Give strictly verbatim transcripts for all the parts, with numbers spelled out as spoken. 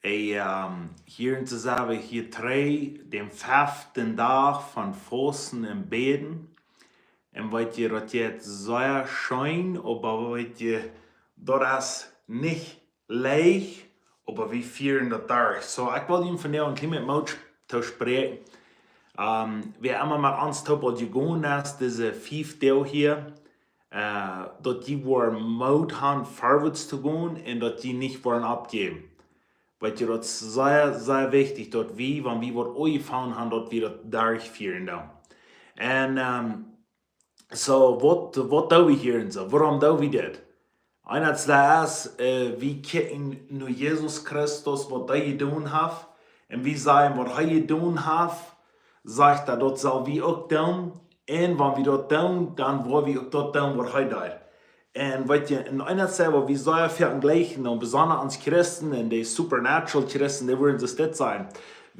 Ey, ähm, hia en Zesawe hia trei, dän feften Dach von Fausten un Bäden. Un weet jie, daut jeit sea scheen, oba weet jie, daut es nich leicht, oba wie fieren daut derch. So, ekj well junt vondoag een kjlien bät Moot toospräakjen. Ähm, wäa emma met ons toop aul jegonen es, dise fief Doag hia, äh, daut jie woaren Moot han, verwoats to gonen un daut jie nich woaren oppjäwen. Weet jie, daut es sea, sea wichtich, daut wie, wan wie waut aunjefongen han, daut wie daut derchfieren dan. Un, ähm, so, waut, waut doo wie hia un so? Wuarom doo wie dit? Eent es, äh, wie kjikjen no Jesus Christus, waut hee jedonen haft. Un wie sajen, waut hee jedonen haft, sajcht hee, daut sell wie uk doonen. Un wan wie daut doonen, dan woa wie uk daut doonen, waut hee deed. Un weet jie, un eent es, waut wie sea väl jlikjen, un besonda ons Christen un de supernatural Christen, dee wudden daut dit sajen.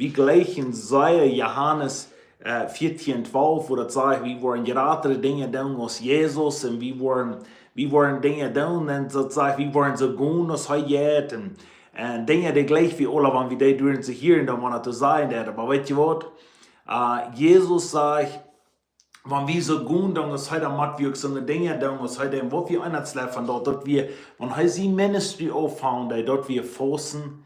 Wie jlikjen sea Johanes, äh, vieetieen twalf, wua daut sajcht, wie woaren jratre Dinja doonen aus Jesus un wie woaren, wie woaren Dinja doonen un daut sajcht, wie woaren soo gonen aus hee jeit un, un Dinja, dee jlikj wie aula, wan wie dee doonen, soo hia un dan, wan daut to sajen deit. Oba weet jie waut? Äh, Jesus sajcht, wan wie soo gonen doonen aus hee, dan mott wie uk soone Dinja doonen aus hee deed. Waut wie eent es von daut, daut wie, wan hee sien ministry aunfungen deed, daut wie fausten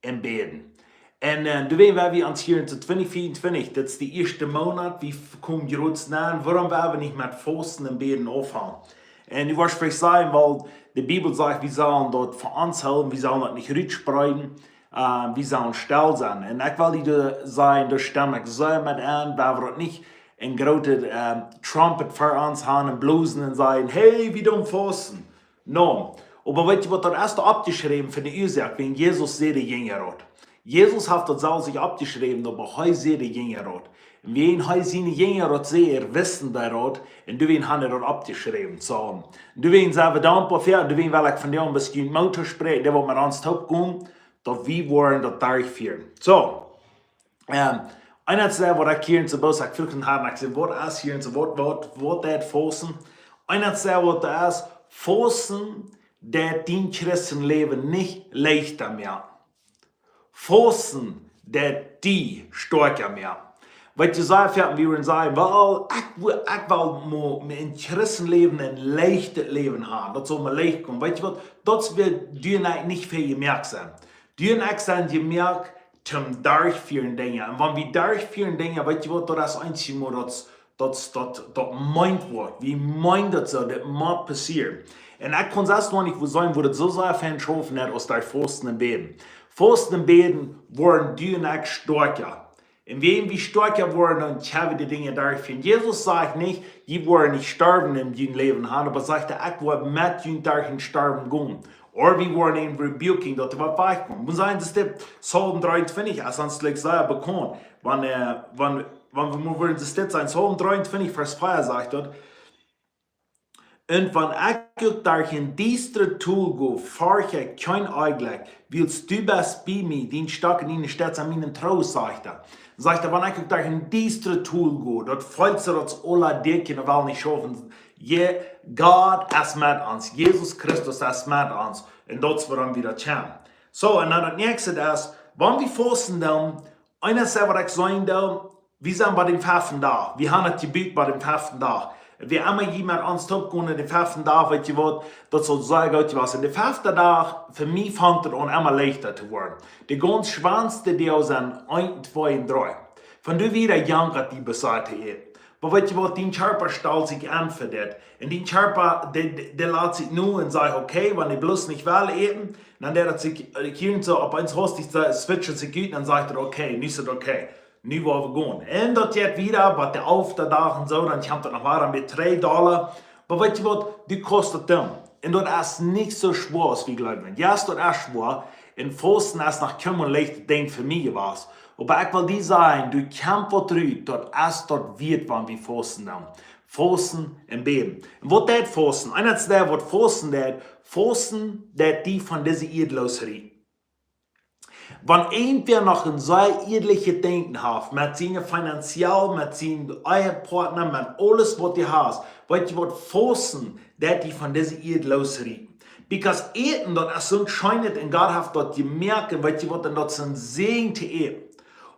un bäden. Un, äh, doawäajen woa wie ons hia en twintich vea un twintich, daut es de ieeschte Moonat, wie f-, komen jrod no, wuarom woa wie nich met Fausten un Bäden aunfangen? Un du woascht veleicht sajen, wiels de Bibel sajcht, wie sellen daut fa ons hoolen, wie sellen daut nich rutspreeden, äh, wie sellen stell sennen. Un ekj well die sajen, doa stemm ekj sea met en, woa wie daut nich een grootet, ähm, Trumpet fa ons han un blosen un sajen, hey, wie doonen fausten. No, oba weet jie waut, daut es doa oppjeschräwen fa de Uasoak, wäajen Jesus säd de Jinja daut. Jesus haft daut selfst nich oppjeschräwen, oba hee säd de Jinja daut. Un wäajen hee siene Jinja daut säd, wisten dee daut, un doawäajen han dee daut oppjeschräwen. So, doawäajen sent wie dankboa fa, doawäajen well ekj vondoag een bät Moot toospräakjen, dee waut met ons toop komen, daut wie woaren daut derchfieren. So, ähm, eent es, waut ekj hia en soo bloos, ekj fruach em Hoat, ekj säd, waut es hia en soo, waut, waut, waut deit Fausten? Eent es, waut daut es, Fausten deit dien Christenläwen nich leichta moaken. Fausten deit die stoakja moaken. Weet jie, sea väl, wie wudden sajen, well, ekj wo-, ekj well mau mien Christenläwen een leichtet Läwen han. Daut saul mie leicht gonen. Weet jie waut? Daut woat die un ekj nich väl jemoakt sennen. Die un ekj sent jemoakt toom derchfieren Dinja. Un wan wie derchfieren Dinja, weet jie waut, daut es eensjemol daut, daut, daut, daut meent woat. Wie meenen daut soo, daut mott passieren. Un ekj kaun selfst noch nich woo sennen, woo daut soo sea fein schaufen haft aus derch Fausten un Bäden. Fausten un Bäden woaren die un ekj stoakja. Un wan wie stoakja woaren, dan kjenn wie de Dinja derchfieren. Jesus sajcht nich, jie woaren nich stoawen en jun Läwen han, oba sajcht hee, ekj woa met junt derch daut Stoawen gonen. Ooda wie woaren en rebuking, daut dee waut wajchkomen. Wie sajen, daut es de Psalm dreeuntwintich, es ons jlikj sea bekaunt. Wan, äh, wan, wan wie mau wudden, daut es dit, Psalm dreeuntwintich, Varsch vea sajcht daut, un wan ekj uk derch een diestret Tol go, fercht ekj kjeen Onjlekj, wiels du best bie mie, dien Stock un diene Steed sent mie een Troost, sajcht hee. Sajcht hee, wan ekj uk derch een diestret Tol go, daut feelt sikj daut aula dikj un well nich schaufen. Je, Gott es met ons, Jesus Christus es met ons. Un daut es wuarom wie daut kjennen. So, un dan daut näakjste es, wan wie fausten dan, eent es waut ekj sajen well, wie sent bie dän feften Dach. Wie haben daut Jebäd bie dän feften Dach. Wäa emma hia met ons toop komen dän feften Dach, weet jie waut, daut saul sea goot sennen. Un de fefte Dach, fa mie fangt et aun emma leichta to woaren. De gaunz schwoaste Doag sent eent, twee un dree. Von doa wieda jankat die Besat hia. Oba weet jie waut, dien Kjarpa stalt sikj aun fa dit. Un dien Kjarpa, dee, dee, dee lat sikj nu un sajcht, okay, wan dee bloos nich well äten, dan deit et sikj, äh, hia un soo opp eemol hastich sa-, switcht et sikj ut un dan sajcht et, okay, nu es et okay. Nu woa wie gonen. Un daut jeit wieda, bie dän alften Dach un soo, dan kjemt et noch wada met dree Doag. Oba weet jie waut, du kaust daut doonen. Un daut es nich soo schwoa aus wie jleewen. Jo, daut es schwoa. Un fausten es noch kjeen leicht Dinkj fa mie jewast. Oba ekj well die sajen, du kjemst waut rut, daut es daut wieet, wan wie fausten doonen. Fausten un bäden. Un waut deit fausten? Eent es daut, waut fausten deit, fausten deit die von dise Ieed loosrieten. Wan irjentwäa noch een sea ieedlichet Denkjen haft, met siene finanziell, met sienen Ehepartner, met aules waut du hast, weet jie waut, fausten deit die von dise Ieed loosrieten. Because Äten, daut es soon scheenet un Gott haft daut jemoakt, un weet jie waut, un daut es een Säajen to äten.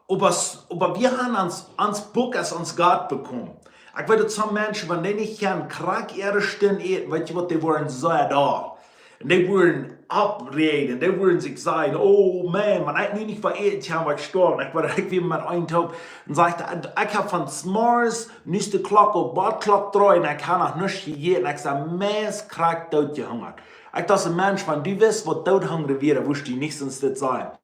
Oba, oba wie haben ons, ons Buak aus ons Gott bekomen. Ekj weet daut some Menschen, wan dee nich kjennen krakjt äare Stund äten, weet jie waut, dee woaren soo doll. Un dee woaren oppräajen, dee woaren sikj sajen, oh Mann, wan ekj nu nich waut äten kaun, woa ekj stoawen. Ekj woa, ekj wia met eenen toop un säd, ekj hab von zemorjes, nu es de Klock opp, bat Klock dree, un ekj hab noch nuscht jejäten, ekj sie meist krakjt doot jehungat. Ekj daut een Mensch, wan du wist waut doot hungrig wia, wurscht du nich soont sajen.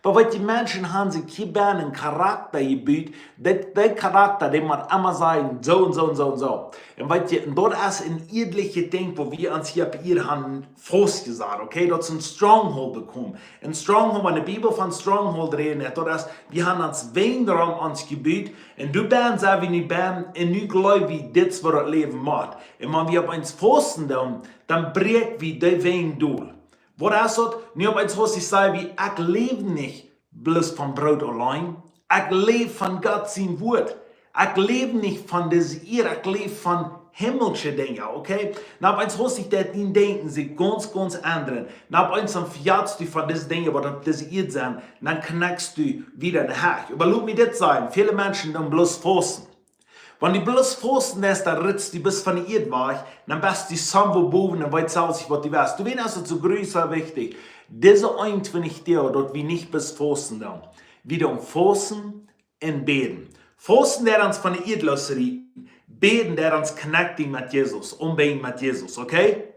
Oba weet jie, Menschen haben sikj hia bennen een Charakta jebut, daut, daut Charakta, dee mott emma sajen, soo un soo un soo un soo. Un weet jie, un daut es een iedlichet Dinkj, wua wie ons hia opp Ieed haben faustjesat, okay? Daut es een stronghold bekomen. Een stronghold, wan de Bibel von stronghold rät, daut es, wie haben ons Wäaj rom ons jebut, un doa bennen sent wie nu bennen, un nu jleew wie, dit es waut daut Läwen mott. Un wan wie opp eent fausten doonen, dan bräakj wie dee Wäaj dol. Waut es daut? Nu opp eent, waut ekj saj, wie, ekj läw nich bloos von Broot auleen. Ekj läw von Gott sien Wuat. Ekj läw nich von dise Ieed, ekj läw von himmlische Dinja, okay? Nu opp eent, waut ekj daut, dien Denkjen sikj gaunz, gaunz endren. Nu opp eent, dan vejatst du von dise Dinja, waut opp dise Ieed sent, dan connectst du wada no Hecht. Oba lot mie dit sajen, väle Menschen doonen bloos fausten. Wan du bloos fausten deist, dan rutst du bloos von de Ieed wajch, dan best du somewhere bowen un weetst selfst nich waut du west. Doawäajen es daut soo gruelich wichtich, dise eenuntwintich Doag, daut wie nich bloos fausten doonen. Wie doonen fausten un bäden. Fausten deit ons von de Ieed loosrieten, bäden deit ons connecting met Jesus, ombrinjen met Jesus, okay?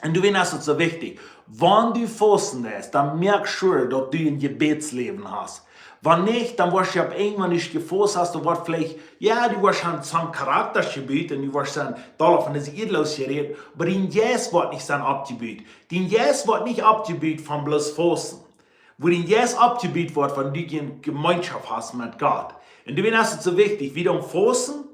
Un doawäajen es daut soo wichtich. Wan du fausten deist, dan moak sure daut du een Jebädsläwen hast. Wan nich, dan woascht du opp eemol nich jefaust, hast du waut veleicht, jo, du woascht haben some Charakta jebut un du woascht sennen doll von dise Ieed loosjeräten, oba dien Jeist woat nich sennen oppjebut. Dien Jeist woat nich oppjebut von bloos fausten. Wua dien Jeist oppjebut woat, wan du eene Jemeenschoft hast met Gott. Un doawäajen es daut soo wichtich, wie doonen fausten,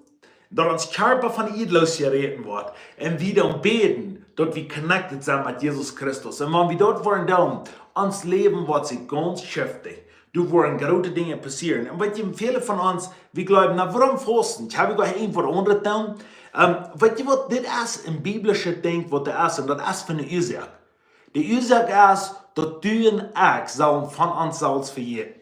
daut ons Kjarpa von de Ieed loosjeräten woat. Un wie doonen bäden, daut wie connected sent met Jesus Christus. Un wan wie daut woaren doonen, ons Läwen woat sikj gaunz shiften. Doa woaren groote Dinja passieren. Un weet jie, väle von ons, wie jleewen, na, wuarom fausten? Hab ekj doch irjentwaut aundret doonen? Ähm, weet jie waut, dit es een biblischet Dinkj, waut doa es, un daut es von de Uasoak. De Uasoak es, daut du un ekj sellen von ons selfst vejäten.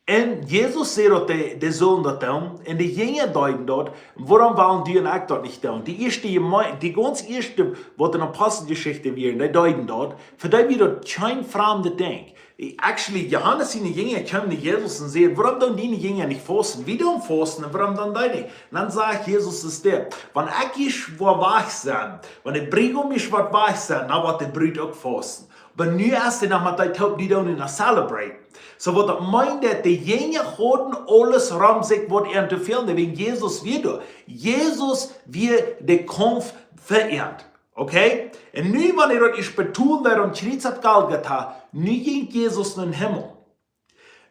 Un Jesus säd daut dee, dee sullen daut doonen, un de Jinja deeden daut. Wuarom wellen du un ekj daut nich doonen? De ieeschte Jeme-, de gaunz ieeschte, waut en Aposteljeschicht wieren, dee deeden daut. Fa dee wia daut kjeen framdet Dinkj. Actually, Johanes siene Jinja kjeemen no Jesus un säden, wuarom doonen diene Jinja nich fausten? Wie doonen fausten, un wuarom doonen dee nich? Un dan sajcht Jesus es dit, wan ekj ieescht woa wajch sennen, wan de Briegaum ieescht woat wajch sennen, dan woat de Brut uk fausten. Oba nu es dee noch met dee toop, dee doonen noch celebrate. Soo waut daut meent, daut de Jinja hauden aules rom sikj waut an to fälen, wäajen Jesus wia doa. Jesus wia de Kaumf fa an. Okay? Un nu, wan hee daut ieescht betolen deed aum Kjriez opp Golgata, nu jinkj Jesus nom Himmel.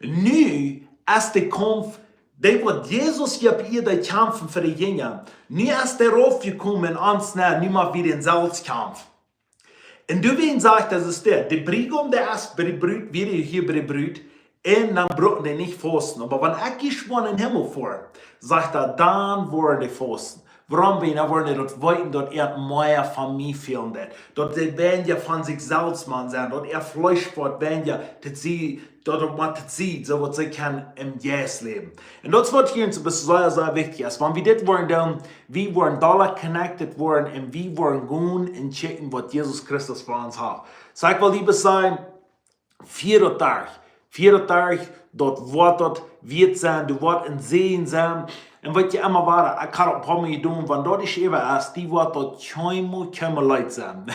Nu es de Kaumf, dee waut Jesus hia opp Ieed deed kjamfen fa de Jinja, nu es dee raufjekomen en ons nenn, nu moak wie dän selfst kjamfen. Un doawäajen sajcht hee, es dit, de Briegaum, dee es bie de Brut, wia hia bie de Brut, un dan bruken dee nich fausten. Oba wan ekj ieescht woa nom Himmel foaren, sajcht hee, dan woaren dee fausten. Wuarom? Wäajen dan woaren dee daut weeten, daut äa mea von mie fälen deit. Daut dee weinja von sikj selfst Maun sent, daut äa Fleesch woat weinja, daut see daut mott sennen, soo waut see kjennen em Jeist läwen. Un daut es waut hia en soo sea, sea wichtich es. Wan wie dit woaren doonen, wie woaren dolla connected woaren un wie woaren gonen un checken waut Jesus Christus fa ons haft. Soo ekj well die bloos sajen, fia daut derch. Fia daut derch, daut woat daut wieet sennen, du woascht een Säajen sennen. Un waut jie emma woaren, ekj hab een poa Mol jedonen, wan daut ieescht äwa es, die woat daut kjeenmol, kjeenmol leet sennen.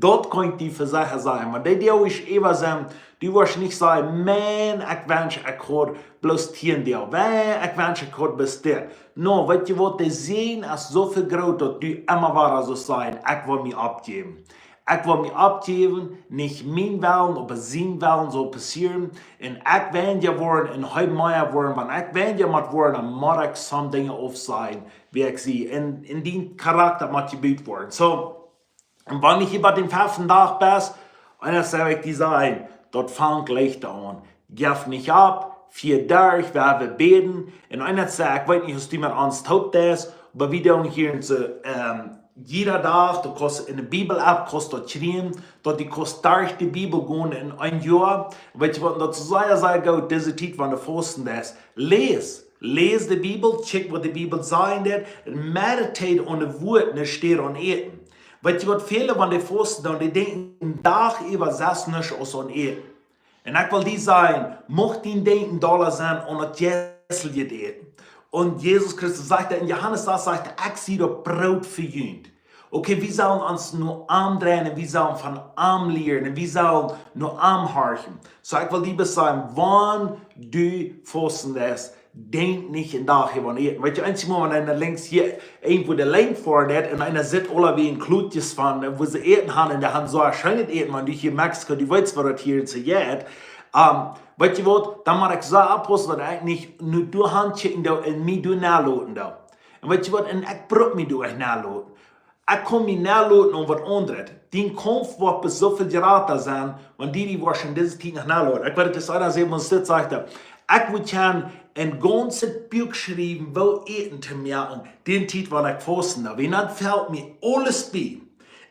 Daut kaun ekj die vesecha sajen. Wan dee Doag ieescht äwa sent, du woascht nich sajen, Maun, ekj wensch, ekj haud bloos tieen Doag. Maun, ekj wensch, ekj haud bloos dit. No, weet jie waut, de Säajen es soo väl groot, daut du emma woascht sajen, ekj well mie oppjäwen. Ekj well mie oppjäwen, nich mien Wellen, oba sien Wellen saul passieren. Un ekj weinja woaren un hee mea woaren, wan ekj weinja mott woaren, dan mott ekj some Dinja aufsajen, wäa ekj sie. Un, un dien Charakta mott jebut woaren. Soo, un wan du hia bie dän feften Dach best, un dan saj ekj die sajen, daut fangt leicht aun. Jeff nich opp, fia derch, wie woaren bäden. Un eena sajcht, ekj weet nich aus du met ons toop deist, oba wie doonen hia en soo, ähm, jieda Dach, du kaust enne Bibel-App, kaust daut kjrieen, daut du kaust derch de Bibel gonen en een Joa. Weetst waut, daut es sea, sea goot, dise Tiet, wan du fausten deist. Läs, läs de Bibel, check waut de Bibel sajen deit, un meditate aun de Wieed, nich stell aun Äten. Weetst waut, väle, wan dee fausten doonen, dee denkjen een Dach äwa sest nuscht aus aun Äten. Un ekj well die sajen, mucht dien Denkjen dolla sennen aun daut jeistelje Äten. Un Jesus Christus sajcht en Johanes sas, sajcht, ekj sie daut Broot fa junt. Okay, wie sellen ons no am dreien un wie sellen von am lieren un wie sellen no am horchen. So, ekj well die bloos sajen, wan du fausten deist, denkj nich een Dach äwa Äten. Weetst du, eenjemol, wan eena linkjs hia irjentwua de Lien foaren deit un eena sitt aula wea en Klutjes von, äh, wua see Äten haben un dee haben soo scheenet Äten, wan du hia en Mexiko, du weetst waut daut hia en soo jeit. Ähm, weetst du waut, dan mott ekj soo oppaussen, daut ekj nich no doa han kjikjen doo un mie doa nenloten doo. Un weetst du waut, un ekj bruk mie doa nich nenloten. Ekj kaun mie nenloten aun waut aundret. Dien Kaumf woat bloos soo väl jrata sennen, wan du die woascht en dise Tiet nich nenloten. Ekj weet, daut es eena, säd, wan dit sajcht, ekj wudd jiern een gaunzet Buak schriewen, woo Äten to moaken, dee Tiet, wan ekj fausten doo. Wiels dan felt mie aules bie.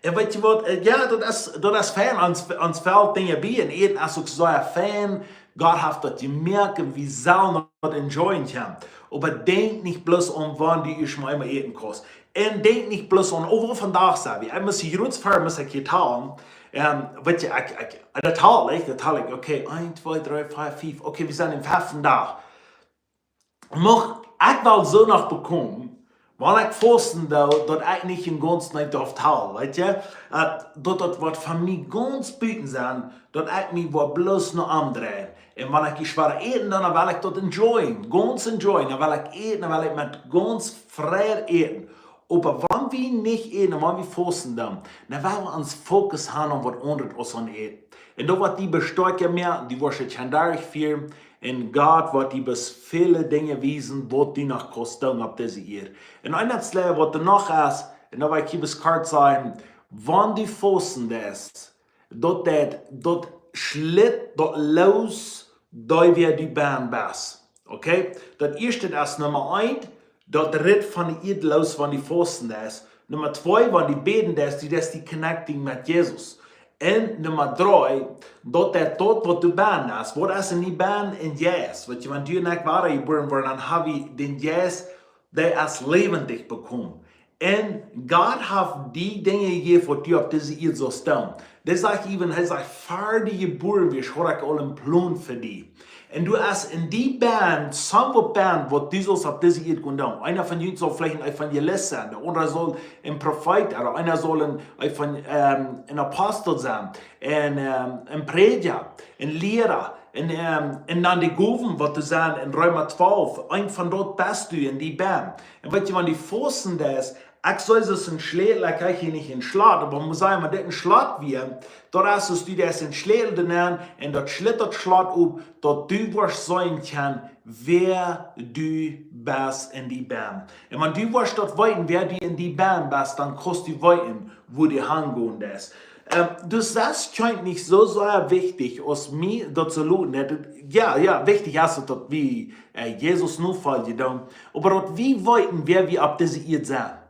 Un weetst du waut, äh, jo, daut es, daut es fein, ons, ons felt Dinja bie, un Äten es uk sea fein. Gott haft daut jemoakt un wie sellen daut enjoyen kjennen. Oba denkj nich bloos aun, wan du ieescht mol eemol äten kaust. Un denkj nich bloos aun, oh, woo vondoag sent wie. Ekj mott hia rut foaren, mott ekj hia talen. Ähm, weetst du, ekj, ekj, daut tal ekj, daut tal ekj, okay, eent, twee, dree, vea, fief, okay, wie sent em feften Dach. Mucht ekj wel soo noch bekomen, wan ekj fausten doo, daut ekj nich en gaunz Noot derf talen, weetst du? Äh, daut daut waut von mie gaunz buten sennen, daut ekj mie woa bloos no am dreien. Un wan ekj die schwoa äten, dan well ekj daut enjoyen, gaunz enjoyen, dan well ekj äten, dan well ekj met gaunz Freid äten. Oba wan wie nich äten, wan wie fausten doonen, dan well wie ons Fokus haben aun waut aundret aus aun Äten. Un daut woat die bloos stoakja moaken, du woascht daut kjennen derchfieren. Un Gott woat die bloos väle Dinja wiesen, waut du noch kaust doonen opp dise Ieed. Un een Dach, waut doa noch es, un daut well ekj hia bloos kort sajen, wan du fausten deist, daut deit, daut schlitt daut loos, daut wäa du bennen best. Okay? Daut ieeschte es Numma eent, daut ritt von de Ieed loos, wan du fausten deist. Numma twee, wan du bäden deist, du deist die connecting met Jesus. Un Numma dree, daut deit daut, waut du bennen es, waut es en die bennen, en Jeist. Weetst du, wan du un ekj wada jebuaren woaren, dan hab wie dän Jeist, dee es läwendich bekomen. Un Gott haft die Dinja jejäft, waut du opp dise Ieed saust doonen. Dee sajcht äwen, hee sajcht, ver du jebuaren wieescht, haud ekj aul een Plon fa die. Un du hast en die bennen, somewhat bennen, waut du saust opp dise Ieed gonen doonen. Eena von junt saul veleicht een Evangelist sennen, de aundra saul een Profeet, ooda eena saul een, een, ähm, een Apostel sennen, een, ähm, een Prädja, een Liera, un, ähm, un dan de Gowen, waut doa sent en Reema twalf, eent von daut best du en die bennen. Un weetst du, wan du fausten deist, ekj saj, daut es een Schlätel, ekj hab hia nich een Schlot, oba mott sajen, wan dit een Schlot wia, daut es, aus du deist een Schlätel doa nenn, un daut schlitt daut Schlot op, daut du woascht seenen kjennen, wäa du best en die bennen. Un wan du woascht daut weeten, wäa du en die bennen best, dan kaust du weeten, wua du hangonen deist. Ähm, dus daut es nich soo sea wichtich, aus mie daut to loten. Jo, jo, wichtich es daut, daut wie, äh, Jesus nofoljen doonen. Oba daut wie weeten, wäa wie opp dise Ieed sent.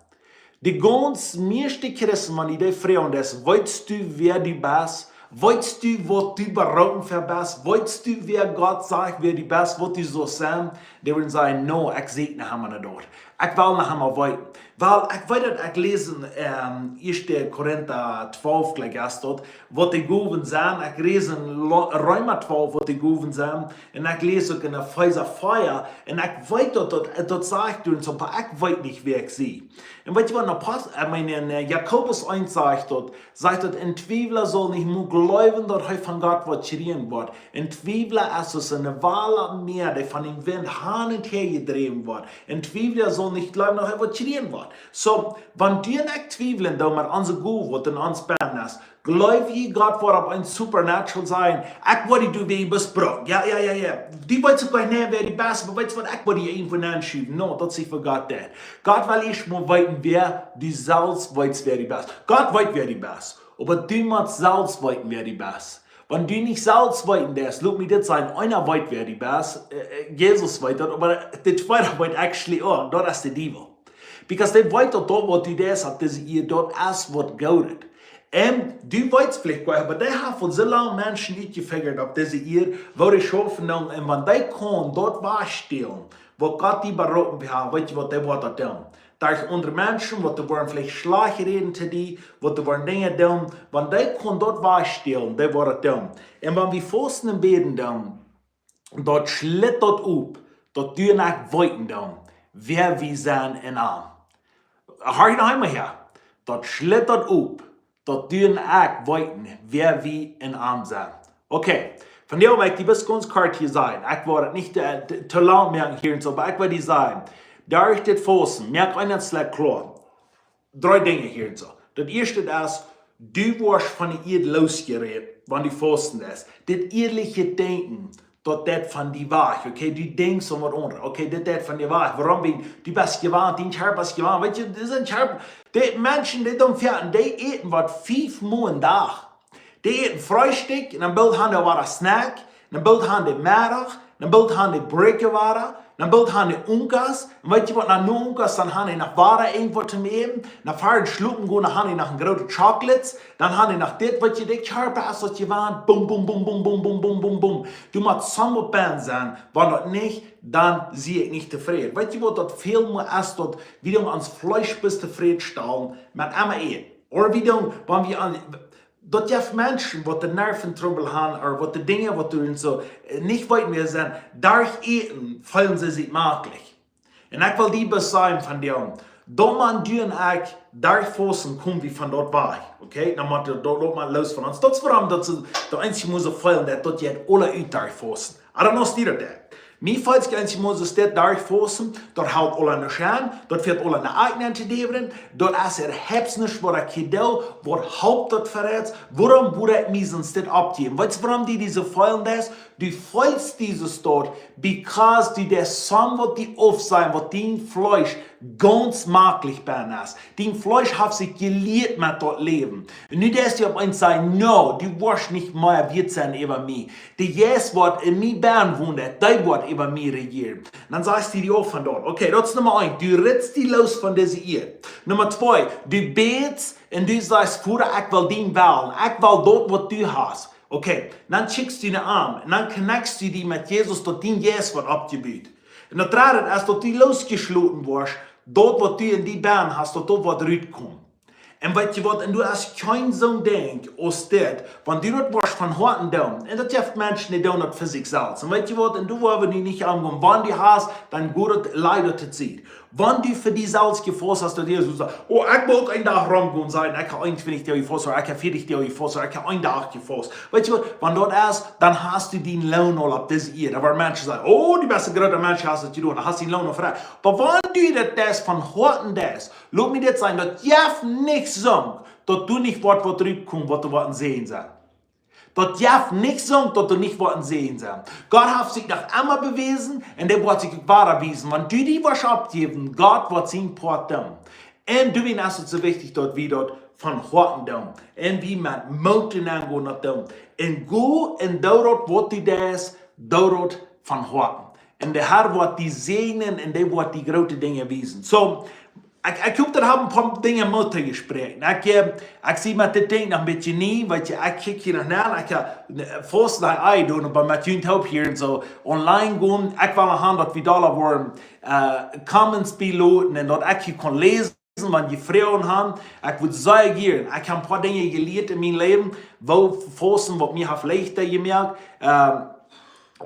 De gaunz mieeschte Christen, wan du dee froagen deist, weetst du, wäa du best? Weetst du, waut du beroopen fa best? Weetst du, wäa Gott sajcht, wäa du best, waut du saust sennen? Dee wudden sajen, no, ekj seenen noch emma no daut. Ekj well noch emma weeten. Well, ekj weet daut, ekj läs en, ähm, ieeschte Korinta twalf, jlikj es daut, waut de Gowen sent. Ekj läs en Lo-, Reema twalf, waut de Gowen sent. Un ekj läs uk en Efeesa vea. Un ekj weet daut, daut, daut sajcht doa, oba ekj weet nich, wäa ekj sie. Un weetst du waut, en Apost-, ekj meen, en, äh, Jakobus eent sajcht daut, sajcht daut, een Twiewla saul nich mol jleewen, daut hee von Gott waut kjrieen woat. Een Twiewla es aus een Wal opp Mäa, dee von dän Wint han un häa jedräwen woat. Een Twiewla saul nich jleewen, daut hee waut kjrieen woat. So, wan du un ekj twiewlen doonen met onse Gow, waut en ons bennen es, jleew jie, Gott woat opp eemol supernatural sajen, ekj woa die doa wäa besproaken. Jo, jo, jo, jo. Du weetst uk nich, wäa du best, oba weetst waut, ekj woa die irjentwua nenn schuwen. No, daut es nich waut Gott deit. Gott well ieescht mol weeten, wäa du selfst weetst, wäa du best. Gott weet, wäa du best. Oba du motst selfst weeten, wäa du best. Wan du nich selfst weeten deist, lot mie dit sajen, eena weet, wäa du best, äh, äh, Jesus weet daut, oba de tweeda weet actually uk, daut es de Diewel. Because dee weet daut daut waut du deist opp dise Ieed, daut es waut Goodet. Un du weetst veleicht goanich, oba dee haft aul soo lang Menschen utjefigert opp dise Ieed, woo dee schaufen doonen, un wan dee kaun daut wajchstälen, waut Gott die beroopen haft, weetst du waut, dee woat daut doonen. Derch aundre Menschen, waut dee woaren veleicht schlajcht räden to die, waut dee woaren Dinja doonen, wan dee kaun daut wajchstälen, dee woat daut doonen. Un wan wie fausten un bäden doonen, daut schlitt daut opp, daut du un ekj weeten doonen, wäa wie sent en am. Horch noch eemol häa. Daut schlitt daut opp, daut du un ekj weeten, wäa wie en am sent. Okay, vondoag well ekj die bloos gaunz kort hia sajen. Ekj woa daut nich too, too, too lang moaken hia un soo, oba ekj well die sajen, derch dit Fausten, moak eent daut kloa. Dree Dinja hia un soo. Daut ieeschte es, du woascht von de Ieed losjerat, wan du fausten deist. Dit ieedliche Denkjen, daut deit von die wajch, okay? Du denkjst aun waut aundret, okay? Dit deit von die wajch. Wuarom? Wiels du best jewant, dien Kjarpa es jewant. Weetst du, dit sent Kjarpa, dee Menschen, dee doonen foaken, dee äten waut fief Mol en Dach. Dee äten Freestikj, un dan boolt han dee wada Snack, un dan boolt han dee Meddach, un dan boolt han dee Brikje wada, un dan boolt han dee Unkas, un weetst du waut, na, no Unkas, dan han dee noch wada irjentwaut to äten, un dan ver dee schlopen gonen, dan han dee noch een grootet Chocolates, dan han dee noch dit, weetst du, dee Kjarpa es daut jewant, boom, boom, boom. Du motst soo waut bie sennen, wan daut nich, dan sie ekj nich tofräd. Weetst du waut, daut väl mea es daut, wie doonen ons Fleesch bloos tofräd stalen met emma äten. Ooda wie doonen, wan wie aun, daut jeft Menschen, waut de Nerventrubbel han, ooda waut de Dinja, waut dee un soo, äh, nich weeten wäa sent, derch Äten feelen see sikj maklich. Un ekj well die bloos sajen von dee, daut wan du un ekj derch Fausten, komen wie von daut wajch, okay? Dan mott daut, daut mott loos von ons. Daut es wuarom daut see, daut eensje Mol soo feelen, daut, daut jeit aula ut derch Fausten. I don't know, stie daut deit. Mie feelt sikj eensje Mol soo, daut derch Fausten, daut helt aula en Scheen, daut fält aula en de Akjen to däwen, daut es, et haft nuscht waut ekj hia doo, waut halpt daut fa ons, wuarom woa ekj mie soo dit oppjäwen? Weetst du, wuarom du die soo feelen deist? Du feelst dise Staut, because du deist soo waut die aufsajen, waut dien Fleesch gaunz maklich bie es. Dien Fleesch haft sikj jelieet met daut Läwen. Un nu deist du opp eemol sajen, no, du woascht nich mea wieet sennen äwa mie. De Jeist waut en mie bie wont, dee woat äwa mie rejieren. Dan sajchst du die auf von daut. Okay, daut es Numma eent. Du ritst die loos von dise Ieed. Numma twee, du bätst un du sajchst, Voda, ekj well dienen Wellen. Ekj well daut waut du hast. Okay, dan kjikjst du no am. Un dan connectst du die met Jesus, daut dien Jeist woat oppjebut. Un daut dredde es, daut du loosjeloten woascht, daut waut du en die bie hast, daut daut woat rutkomen. Un weetst du waut, un du hast kjeen soon Dinkj aus dit, wan du daut woascht von Hoaten doonen. Un daut jeft Menschen, dee doonen daut fa sikj selfst. Un weetst du waut, un du woascht nu nich aungonen, wan du hast, dan go daut, laj daut to Sied. Wan du fa die selfst jefaust hast, daut du soo sajchst, oh, ekj well uk een Dach romgonen sajen, ekj hab eenuntwintich Doag jefaust, ooda ekj hab vieetich Doag jefaust, ooda ekj hab een Dach jefaust. Weetst du waut, wan daut es, dan hast du dien Loon aul opp dise Ieed. Doa woaren Menschen sajen, oh, du best een groota Mensch, hast daut jedonen, dan hast dien Loon aul frie. Oba wan du daut deist von Hoaten deist, lot mie dit sajen, daut jeft nuscht soont, daut du nich woascht waut rutkomen, waut du woascht seenen sennen. Daut jeft nuscht soont, daut du nich woascht seenen sennen. Gott haft sikj noch emma bewäsen un dee woat sikj uk wada wiesen. Wan du die woascht oppjäwen, Gott woat sien Poat doonen. Un doawäajen es et soo wichtich, daut wie daut von Hoaten doonen. Un wie met Moot aungonen daut doonen. Un go un doo daut waut du deist, doo daut von Hoaten. Un de Herr woat die säajnen un dee woat die groote Dinja wiesen. Soo, ekj, ekj hop, daut haft een poa Dinja Moot to jespräakjen. Ekj, äh, ekj sie met dit Dinkj noch een bät nie, weetst du, ekj kjikj hia noch no, ekj hab, äh, faust no, ey, doonen, oba met junt Help hia un soo online gonen. Ekj well noch han daut wie doa woaren, äh, comments bieloten un daut ekj hia kaun läsen, wan jie Froagen han. Ekj wudd sea jieren, ekj hab een poa Dinja jelieet en mien Läwen, woo Fausten waut mie haft leichta jemoakt. Ähm,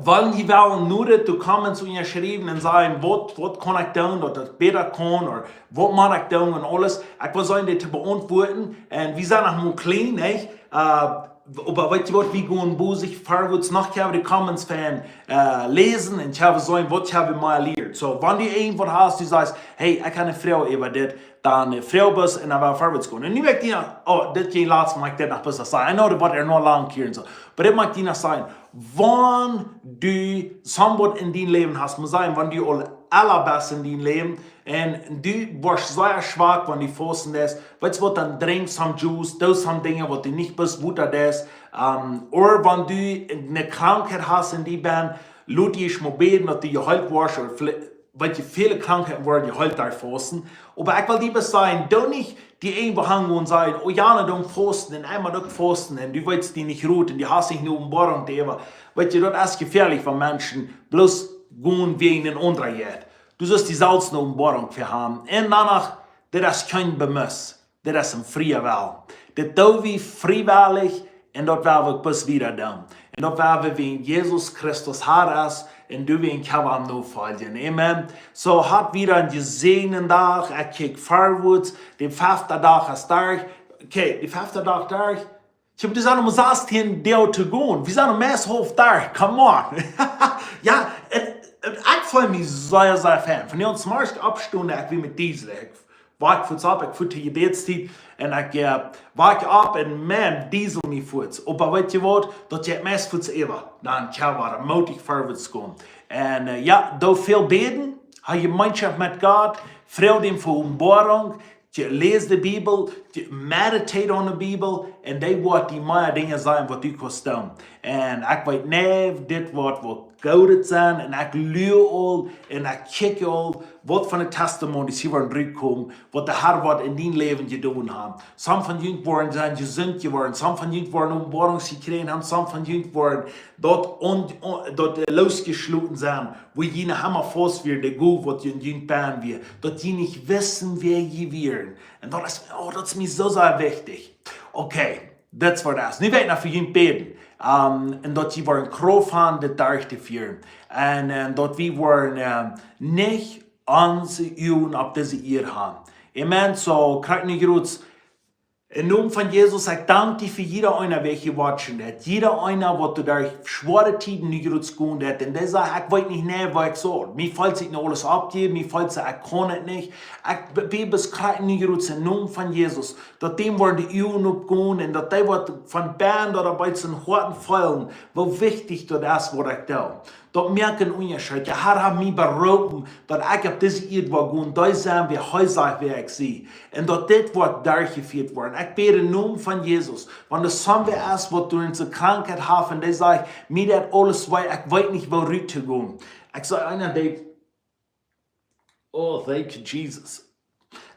wan jie wellen, nu de Comments unjaschriewen un sajen, waut, waut kaun ekj doonen, daut et bäta kaun, ooda waut mott ekj doonen un aules. Ekj well sennen, dee to beauntwuaden. Un wie sent noch mau kjlien, nich? Äh, oba weetst du waut, wie gonen bosich verwoats, noch kjenn wie de Comments von, äh, läsen un kjenn wie seenen, waut kjenn wie mea lieren. Soo, wan du irjentwaut hast, du sajchst, hey, ekj hab eene Froag äwa dit, dan, äh, froag bloos un dan woa wie verwoats gonen. Un nu moak ekj die noch, oh, dit jinkj latst, moak ekj dit noch bloos sajen. I know, daut woat ea noch lang hia un soo. Oba dit moak ekj die noch sajen, wan du soont en dien Läwen hast, mott sennen, wan du aul ella best en dien Läwen, un du woascht sea schwak, wan du fausten deist, weetst du waut, dan drinkj some juice, doo some Dinja waut du nich bloos Wota deist, ähm, ooda wan du eene Krankheit hast en die bie, lot die ieescht mau bäden, daut du jeheelt woascht, ooda vle-, Weet jie, väle Krankheiten woaren jeheelt derch Fausten. Oba ekj well die bloos sajen, doo nich die irjentwoo hangonen un sajen: "Oh, jana deit fausten un ekj mott uk fausten." Un du weetst die nich rut un du hast nich ne Openboarunk doaräwa. Weet jie, daut es jefäalich, wan Menschen bloos gonen wäajen een aundra jeit. Du sust die selfst ne Openboarunk haben. Un doano, dit es kjeen Bemust. Dit es een frie Well. Dit doo wie friewellich un daut woa wie uk bloos wieda doonen. Un daut woa wie wäajen Jesus Christus Herr es un du wäajen kjenn wie am nofoljen. Amen. Soo, habt wieda eenen jesäajenden Dach. Ekj kjikj verwoats. De fefte Dach es derch. Okay, de fefte Dach derch. Ekj hab, doa sent noch sastieen Doag to gonen. Wie sent noch meist haulf derch. Come on. Jo, un, un ekj feel mie sea, sea fein. Von de Morjes oppstonen, ekj wia met Diesel. Ekj wak fuaz opp, ekj foa to Jebädstiet un ekj, äh, wak opp un, man, Diesel mie fuaz. Oba weet jie waut? Daut jeit meist fuaz äwa. Dan kjenn wie mootich verwoats gonen. Un, äh, jo, doo väl bäden, hab Jemeenschoft met Gott, froag am fa Openboarunk, jie läs de Bibel, jie meditate on de Bibel, un dee woat die mea Dinja sajen waut du kaust doonen. Un ekj weet, nä, dit woat waut Goodet sennen, un ekj lua aul, un ekj kjikj aul, waut fa Testimonies hia woaren rutkomen, waut de Herr woat en dien Läwen jedonen haben. Some von junt woaren sennen jesunt jeworden, some von junt woaren Openboarunk jekjräajen haben, some von junt woaren daut on-, on-, daut, äh, loosjeschloten sennen, wua jie noch emma faust wieren, de Gow waut en junt benn wia, daut jie nich wisten, wäa jie wieren. Un daut es, oh, daut es mie soo, soo wichtich. Okay, daut es waut daut es. Nu well ekj noch fa junt bäden. Ähm, un daut jie woaren Krauft haben, dit derchtofieren. Un, äh, daut wie woaren, äh, nich onse Uagen opp dise Ieed haben. Amen. Soo, krakjt nu jrods, em Nomen von Jesus, ekj dank die fa jieda eena, wäa hia watchen deit. Jieda eena, waut derch schwoare Tieden nu jrods gonen deit. Un dee sajcht: "Ekj weet nich, nä, woo ekj saul. Mie felt sikj nu aules oppjejäft, mie felt sikj, ekj kaun et nich." Ekj be-, bäd bloos krakjt nu jrods em Nomen von Jesus, daut däm woaren de Uagen oppgonen un daut dee woat von bennen doa bie sien Hoat feelen, woo wichtich daut es, waut ekj doo. Daut moakt eenen Unjascheet. De Herr haft mie beroopen, daut ekj opp dise Ieed woa gonen, dee sennen, wäa hee sajcht, wäa ekj sie. Un daut dit woat derchjefieet woaren. Ekj bäd em Nomen von Jesus. Wan doa wäa es, waut doa eene Krankheit haft, un dee sajcht: "Mie deit aules wee, ekj weet nich, woo rut to gonen." Ekj see eenen, dee, oh, thank you, Jesus.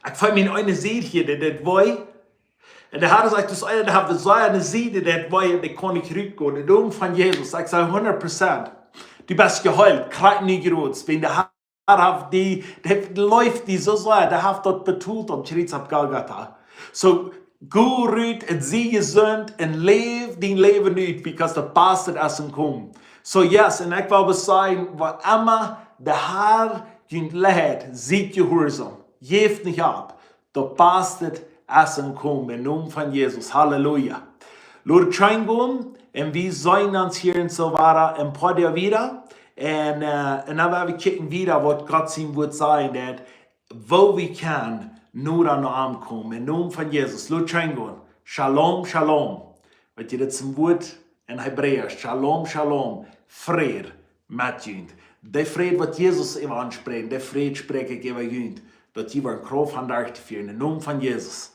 Ekj feel mie eene Sied hia, dee deit wee. Un de Herr sajcht, doa es eena, dee haft doa eene Sied, dee deit wee, un dee kaun nich rutgonen. Em Nomen von Jesus, ekj see: "Hundat Prozent. Du best jeheelt, krakjt nu jrods." Wan de Herr haft die, dee leeft die soo sea, dee haft daut betolt aum Kjriez opp Golgatha. Soo, go rut un sie jesunt un läw dien Läwen ut, because de Basta es aunjekomen. Soo, yes, un ekj well bloos sajen, waut emma de Herr junt leit, siet jehuarsom. Jäft nich opp. De Basta es aunjekomen, em Nomen von Jesus. Halleluja. Lot et scheen gonen, un wie seenen ons hia en Silvara en poa Doag wieda. Un, äh, un dan woa wie kjikjen wieda, waut Gott sien Wuat sajcht, daut, woo wie kjennen noda no am komen. Em Nomen von Jesus. Lot et scheen gonen. Shalom, shalom. Weet jie, daut es een Wuat en Hebräisch. Shalom, shalom. Fräd met junt. Dee Fräd, waut Jesus äwa ons sprakjt, dee Fräd spräakj ekj äwa junt. Daut jie woaren Krauft haben derchtofieren. Em Nomen von Jesus.